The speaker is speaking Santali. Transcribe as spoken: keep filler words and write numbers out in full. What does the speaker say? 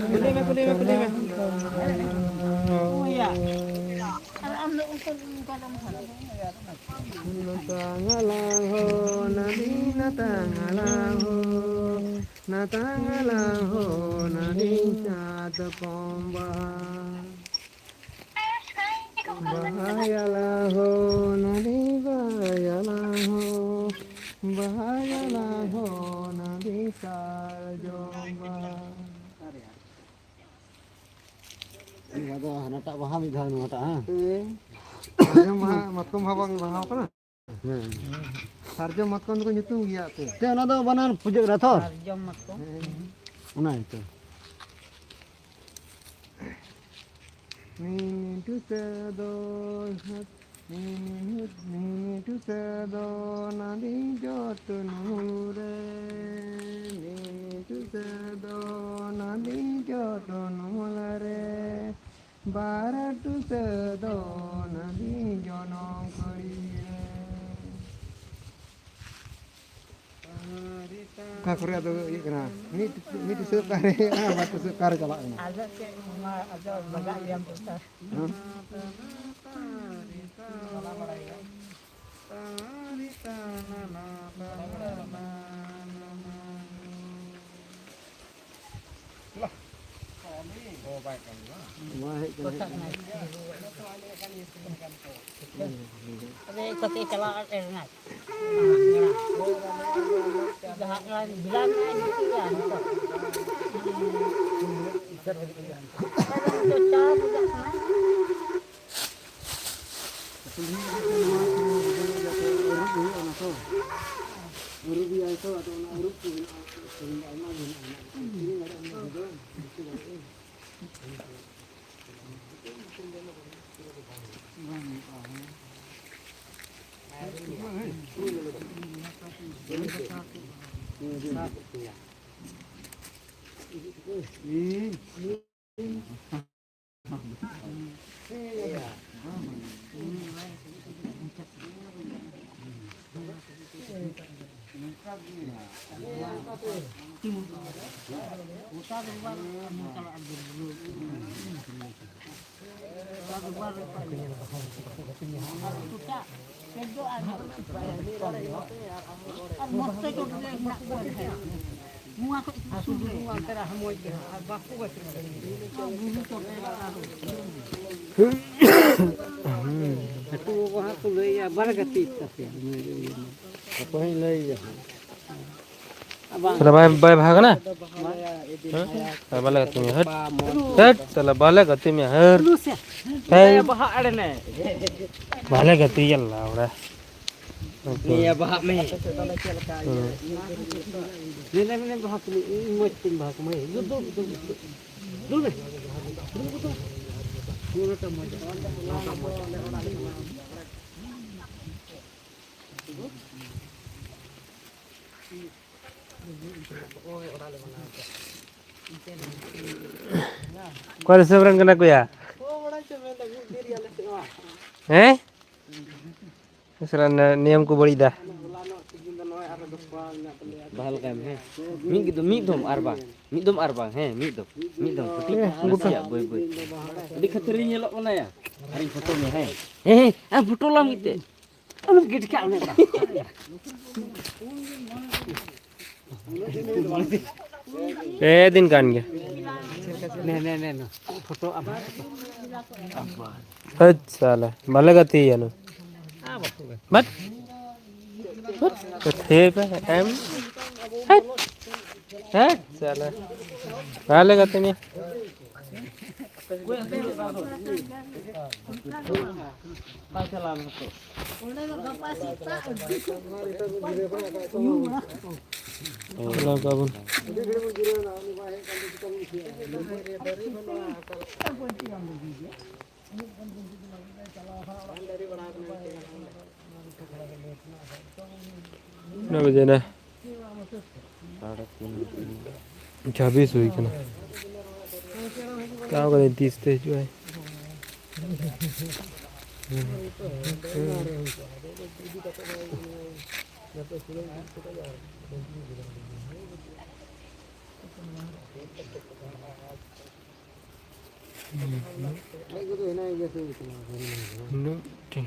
ᱠᱩᱞᱤ ᱢᱮ, ᱠᱩᱞᱤ ᱢᱮ, ᱠᱩᱞᱤ ᱢᱮ᱾ ᱟᱨ ᱟᱢ ᱫᱚ ᱩᱱᱠᱩ ᱚᱱᱠᱟ ᱫᱚᱢ ᱦᱟᱨᱟ᱾ ᱱᱟᱛᱟᱝ ᱟᱞᱟᱝ ᱦᱚᱸ ᱱᱟᱹᱰᱤ, ᱱᱟᱛᱟᱝ ᱟᱞᱟᱝ ᱦᱚᱸ, ᱱᱟᱛᱟᱝ ᱟᱞᱟᱝ ᱦᱚᱸ ᱱᱟᱹᱰᱤ ᱥᱟᱛᱠᱚᱢ ᱵᱟᱦᱟ᱾ ᱵᱟᱦᱟᱭᱟᱞᱟᱝ ᱦᱚᱸ ᱱᱟᱹᱰᱤ, ᱵᱟᱦᱟᱭᱟᱞᱟᱝ ᱦᱚᱸ, ᱵᱟᱦᱟᱭᱟᱞᱟᱝ ᱦᱚᱸ ᱱᱟᱹᱰᱤ ᱥᱟᱨᱡᱚᱢ ᱵᱟᱦᱟ᱾ ᱟᱫᱚ ᱦᱟᱱᱟᱴᱟᱜ ᱵᱟᱦᱟ ᱢᱤᱫ ᱫᱷᱟᱣ ᱱᱚᱣᱟᱴᱟᱜ, ᱦᱮᱸ? ᱦᱮᱸ᱾ ᱥᱟᱨᱡᱚᱢ ᱵᱟᱦᱟ, ᱢᱟᱛᱠᱚᱢ ᱵᱟᱦᱟ ᱵᱟᱝ ᱵᱟᱦᱟᱣ ᱠᱟᱱᱟ? ᱦᱮᱸ᱾ ᱥᱟᱨᱡᱚᱢ ᱢᱟᱛᱠᱚᱢ ᱫᱚᱠᱚ ᱧᱩᱛᱩᱢ ᱜᱮᱭᱟ ᱛᱚ᱾ ᱛᱮ ᱚᱱᱟ ᱫᱚ ᱵᱟᱱᱟᱨ ᱯᱩᱡᱟᱹᱜ ᱠᱟᱱᱟ ᱛᱚ? ᱥᱟᱨᱡᱚᱢ ᱢᱟᱛᱠᱚᱢ᱾ ᱦᱮᱸ᱾ ᱚᱱᱟ ᱜᱮᱛᱚ᱾ ᱢᱤᱢᱤᱫ ᱴᱩᱥᱟᱹ ᱫᱚ, ᱢᱤᱢᱤᱫ, ᱢᱤᱢᱤᱫ ᱴᱩᱥᱟᱹ ᱫᱚ ᱱᱟᱹᱰᱤ ᱡᱚ ᱛᱩᱱᱩᱞ ᱨᱮ, ᱢᱤᱢᱤᱫ ᱴᱩᱥᱟᱹ ᱫᱚ ᱱᱟᱹᱰᱤ ᱡᱚ ᱛᱩᱱᱩᱞ ᱨᱮ, ᱵᱟᱨ ᱴᱩᱥᱟᱹ ᱫᱚ ᱱᱟᱹᱰᱤ ᱡᱚᱱᱚᱢ ᱠᱩᱲᱤ ᱨᱮ᱾ ᱚᱠᱟ ᱠᱚᱨᱮ ᱟᱫᱚ ᱤᱭᱟᱹᱜ ᱠᱟᱱᱟ? ᱢᱤᱫ, ᱢᱤᱫ ᱴᱩᱥᱟᱹ ᱚᱠᱟᱨᱮ ᱦᱩᱭᱩᱜ ᱠᱟᱱᱟ, ᱵᱟᱨ ᱴᱩᱥᱟᱹ ᱚᱠᱟᱨᱮ ᱪᱟᱞᱟᱜ ᱠᱟᱱᱟ? ᱟᱫᱚ ᱪᱮᱫ, ᱚᱱᱟ ᱟᱫᱚ ᱞᱟᱜᱟᱜ ᱜᱮᱭᱟ ᱯᱚᱭᱥᱟ᱾ ᱦᱮᱸ? ᱵᱟᱭ ᱦᱮᱡ ᱠᱟᱱᱟ, ᱦᱮᱡ ᱠᱟᱱᱟ᱾ ᱟᱫᱚ ᱦᱮᱡ ᱠᱟᱛᱮ ᱪᱟᱞᱟᱜ ᱨᱮᱱᱟᱜ᱾ ᱡᱟᱦᱟᱸ ᱠᱟᱱᱟ, ᱵᱮᱞᱟ ᱢᱮᱱᱟᱜᱼᱟ, ᱡᱩᱛᱩᱜ ᱜᱮᱭᱟ ᱱᱤᱛᱚᱜ᱾ ᱟᱫᱚ ᱱᱤᱛᱚᱜ ᱪᱟ ᱵᱩᱡᱷᱟᱹᱜ ᱠᱟᱱᱟ᱾ ᱠᱩᱞᱦᱤ ᱨᱮ ᱱᱚᱣᱟ ᱠᱚ ᱟᱹᱨᱩᱵ ᱦᱩᱭᱩᱜᱼᱟ, ᱚᱱᱟ ᱠᱚ᱾ ᱟᱹᱨᱩᱵ ᱮᱭᱟᱭ ᱛᱚ, ᱟᱫᱚ ᱚᱱᱟ ᱟᱹᱨᱩᱵ ᱠᱚ ᱢᱮᱱᱟᱜᱼᱟ, ᱟᱭᱢᱟ ᱜᱮ ᱦᱮᱱᱟᱜᱼᱟ, ᱦᱮᱱᱟᱜᱼᱟ᱾ ᱠᱤᱨᱤᱧ ᱫᱟᱲᱮᱭᱟᱜᱼᱟ, ᱚᱱᱟ ᱫᱚ ᱵᱟᱝ ᱦᱩᱭᱩᱜᱼᱟ, ᱦᱮᱸ᱾ ᱦᱮᱸ᱾ ᱟᱠᱚ ᱠᱚ ᱦᱟᱸᱜ ᱠᱚ ᱞᱟᱹᱭᱟ, ᱵᱟᱨ ᱜᱟᱛᱮ ᱛᱟᱯᱮᱭᱟ᱾ ᱚᱠᱚᱭ ᱞᱟᱹᱭᱟ? ᱛᱟᱦᱞᱮ ᱵᱟᱭ, ᱵᱟᱭ ᱵᱟᱦᱟ ᱠᱟᱱᱟ? ᱦᱮᱸ? ᱛᱟᱦᱞᱮ ᱵᱟᱞᱮ ᱜᱟᱛᱮ ᱢᱮᱭᱟ, ᱦᱟᱹᱴ᱾ ᱦᱟᱹᱴ, ᱛᱟᱦᱞᱮ ᱵᱟᱞᱮ ᱜᱟᱛᱮ ᱢᱮᱭᱟ, ᱦᱟᱹᱴ᱾ ᱦᱮᱸ᱾ ᱵᱟᱦᱟ ᱟᱲᱮ ᱱᱮ᱾ ᱵᱟᱞᱮ ᱜᱟᱛᱮ ᱭᱟᱞᱟ ᱚᱲᱟ᱾ ᱱᱤᱭᱟᱹ ᱵᱟᱦᱟ ᱢᱮ᱾ ᱦᱮᱸ᱾ ᱱᱮ, ᱱᱮ, ᱱᱮ, ᱵᱟᱦᱟ ᱠᱚ ᱢᱮ᱾ ᱤᱧ ᱢᱚᱡᱽ ᱛᱮᱧ ᱵᱟᱦᱟ ᱠᱚ ᱢᱮ᱾ ᱫᱩ, ᱫᱩ, ᱫᱩ, ᱫᱩ᱾ ᱫᱩ ᱢᱮ᱾ ᱫᱩ, ᱫᱩ, ᱫᱩ᱾ ᱚᱱᱟᱴᱟᱜ ᱢᱚᱡᱽ᱾ ᱚᱱᱟᱴᱟᱜ ᱢᱚᱡᱽ᱾ ᱚᱠᱟ ᱫᱤᱥᱚᱢ ᱨᱮᱱ ᱠᱟᱱᱟ ᱠᱚᱭᱟ? ᱦᱮᱸ? ᱥᱟᱞᱟ ᱱᱤᱭᱚᱢ ᱠᱚ ᱵᱟᱹᱲᱤᱡ ᱫᱟ᱾ ᱵᱟᱦᱟ ᱞᱮᱠᱟᱭ ᱢᱮ, ᱦᱮᱸ᱾ ᱢᱤᱫ ᱫᱚᱢ, ᱢᱤᱫ ᱫᱚᱢ ᱟᱨ ᱵᱟᱝ, ᱢᱤᱫ ᱫᱚᱢ ᱟᱨ ᱵᱟᱝ, ᱦᱮᱸ, ᱢᱤᱫ ᱫᱚᱢ, ᱢᱤᱫ ᱫᱚᱢ, ᱠᱟᱹᱴᱤᱡ ᱦᱮᱸ, ᱱᱟᱥᱮᱭᱟᱜ ᱵᱟᱹᱭ ᱵᱟᱹᱭ᱾ ᱟᱹᱰᱤ ᱠᱷᱟᱹᱛᱤᱨᱤᱧ ᱧᱮᱞᱚᱜ ᱠᱟᱱᱟ ᱭᱟ᱾ ᱟᱨᱤᱧ ᱯᱷᱳᱴᱳ ᱢᱮᱭᱟ, ᱦᱮᱸ᱾ ᱦᱮᱸ, ᱦᱮᱸ, ᱟᱢ ᱯᱷᱳᱴᱳ ᱞᱟᱝ ᱢᱤᱫᱴᱮᱡ᱾ ᱟᱞᱚᱢ ᱜᱤᱰᱤ ᱠᱟᱜ ᱢᱮ᱾ ᱯᱮ ᱫᱤᱱ ᱜᱟᱱ ᱜᱮ᱾ ᱱᱮ, ᱱᱮ, ᱱᱮ, ᱱᱮ᱾ ᱯᱷᱳᱴᱳ ᱟᱢ᱾ ᱦᱟᱹᱴ ᱥᱟᱞᱟ, ᱵᱟᱞᱮ ᱜᱟᱛᱮᱭᱟ ᱱᱩᱭ᱾ ᱵᱟᱴ᱾ ᱵᱟᱴ᱾ ᱜᱟᱛᱮ ᱯᱮ, ᱮᱢ᱾ ᱦᱟᱹᱴ᱾ ᱦᱟᱹᱴ ᱥᱟᱞᱟ᱾ ᱵᱟᱞᱮ ᱜᱟᱛᱮ ᱱᱩᱭ᱾ ᱪᱟᱞᱟᱣ ᱠᱚᱣᱟ ᱵᱚᱱ᱾ ᱛᱤᱱᱟᱹᱜ ᱵᱟᱡᱮ ᱮᱱᱟ? ᱥᱟᱲᱮ ᱛᱤᱱ ᱵᱟᱡᱮ᱾ ᱪᱷᱟᱵᱵᱤᱥ ᱦᱩᱭ ᱠᱟᱱᱟ᱾ ᱢᱮᱛᱟᱣ ᱠᱟᱹᱫᱟᱹᱧ ᱛᱤᱥ ᱛᱮ ᱦᱤᱡᱩᱜ ᱟᱭ᱾ ᱩᱱᱟᱹᱜ ᱴᱷᱤᱠ᱾